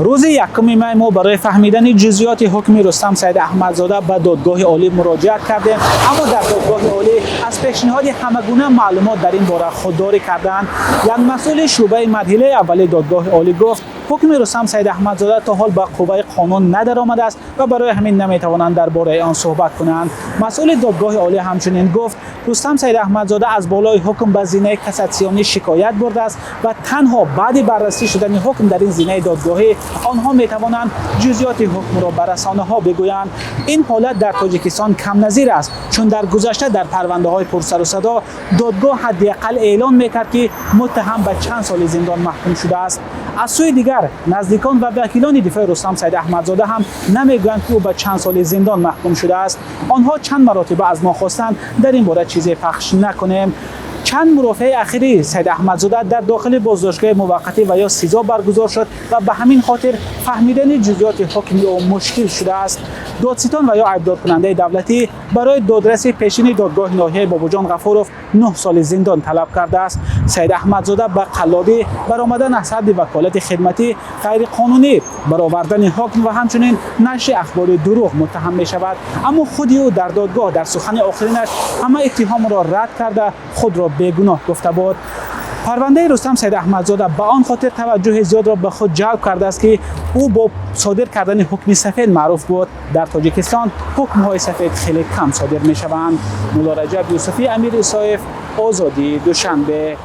Рӯзи 1 май мо барои фаҳмидани ҷузъиёти ҳукми Рустам Саидаҳмадзода ба Додгоҳи Олӣ муроҷиат кардем, аммо дар Додгоҳи Олӣ аз пешниҳоди ҳама гуна маълумот дар ин бора худдорӣ карданд. Як масъули шӯъбаи марҳилаи аввали Додгоҳи Олӣ гуфт, ҳукми Рустам Саидаҳмадзода то ҳол ба қувваи қонун надаромадааст ва барои ҳамин наметавонанд дар бораи он суҳбат кунанд. Масъули Додгоҳи Олӣ ҳамчунин гуфт, Рустам Саидаҳмадзода аз болои ҳукм ба зинаи кассатсионӣ шикоят бурдааст ва танҳо баъди баррасӣ шудани ҳукм дар ин зинаи додгоҳӣ онҳо метавонанд ҷузъиёти ҳукмро ба расонаҳо бигӯянд. Ин ҳолат дар Тоҷикистон камназир аст, чун дар гузашта дар парвандаҳои пурсару садо додгоҳ ҳадди ақал эълон мекард, ки муттаҳам ба чанд соли зиндон маҳкум шудааст. Аз сӯи дигар, наздикон ва вакилони дифои Рустам Саидаҳмадзода ҳам намегӯянд, ки ӯ ба чанд соли зиндон маҳкум шудааст. Онҳо чанд маротиба аз мо хостанд, дар ин бора чизе пахш накунем. Чанд мурофиаи ахири Саидаҳмадзода дар дохили боздоштгоҳи муваққатӣ ва ё СИЗО баргузор шуд ва ба ҳамин хотир фаҳмидани ҷузъиёти ҳукми ӯ мушкил шудааст. Додситон ва ё айбдоркунандаи давлатӣ барои додраси пешини додгоҳи ноҳияи Бобоҷон Ғафуров 9 соли зиндон талаб кардааст. Саидаҳмадзода ба қаллобӣ, баромадан аз ҳадди ваколати хидматӣ, ғайриқонунӣ баровардани ҳукм ва ҳамчунин нашри ахбори дурӯғ муттаҳам мешавад. Аммо худи ӯ дар додгоҳ дар сухани охиринаш ҳама иттиҳомро рад карда, худро бегуноҳ гуфта буд. Парвандаи Рустам Саидаҳмадзода ба он хотир таваҷҷӯҳи зиёдро ба худ ҷалб кардааст, ки ӯ бо содир кардани ҳукми сафед маъруф буд. Дар Тоҷикистон ҳукмҳои сафед хеле кам содир мешаванд. Мулло Раҷаб Юсуфӣ, Амир Исоев, Озодӣ, Душанбе.